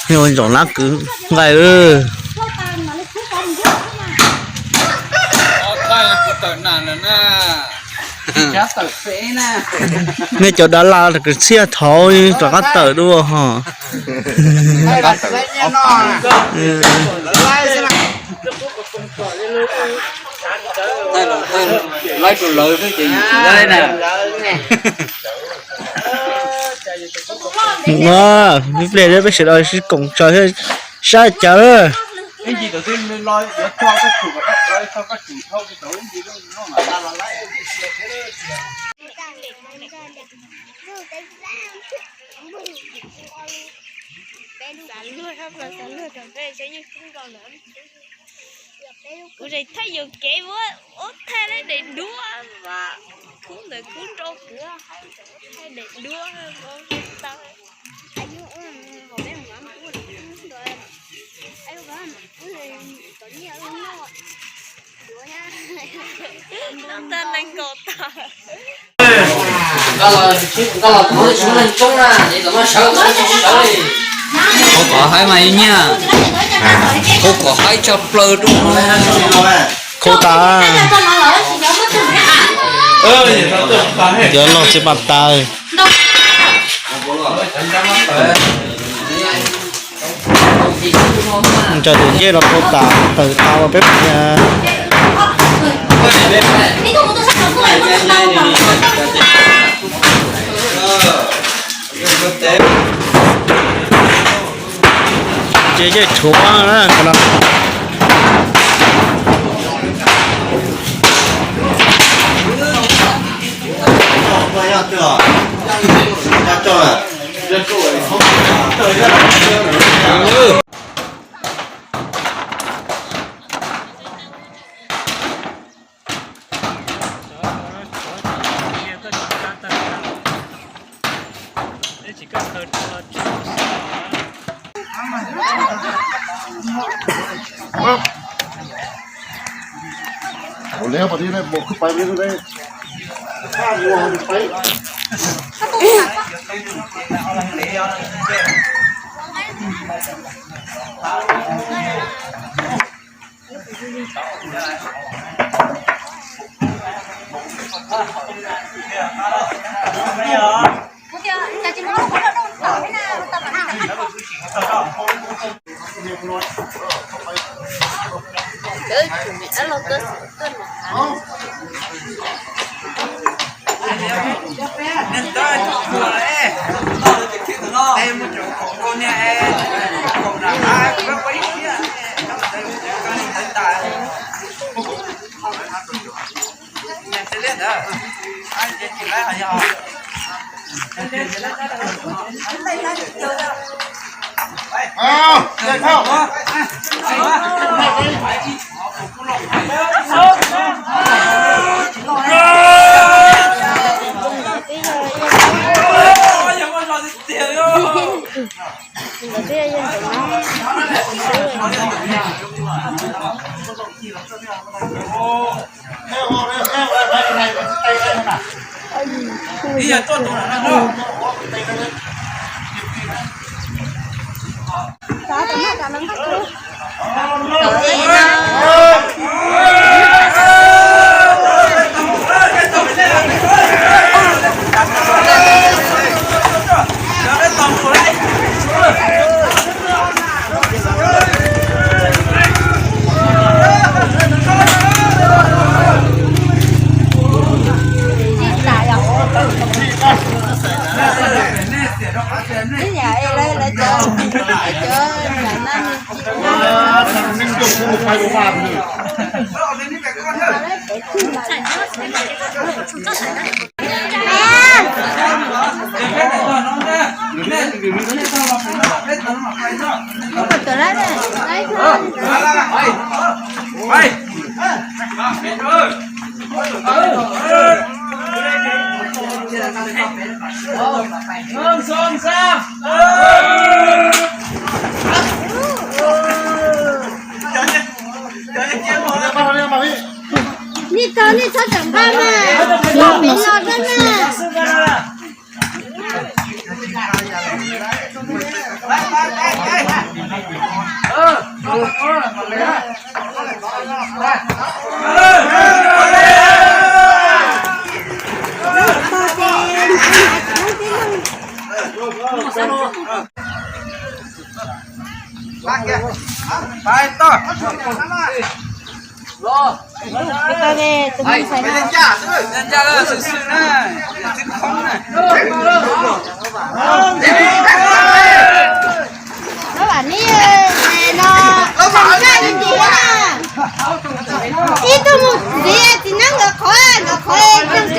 Ntsoov lab kwv nqaij. Nej cov dav las kwv txhiaj thaud rov qab tawm dua ho. Mus, ib pliag peb sawv daws sib koom tso saib cawv. Kuv tseem thaij yuam kev, ua thaij daim duab mas khub ntawd khub nrau kuv thaij daim duab tau. Qhov kom haib mas nyiaj, qhov kom haib tshaj plaws rau. Khau tas, cov laug txiv pas tas. Ntsawg tus ncej los khau tas tawm tas los peb. Ces yeej tshuav na. Nej tau nej txhob tawm nqa mas, los pem los xwb na. Ib tug mus ntxiv txiv neeb nkawd qhov, nkawd qhov tseem tsawg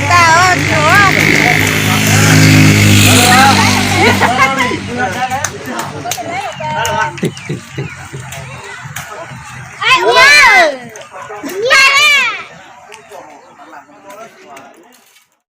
tsawg.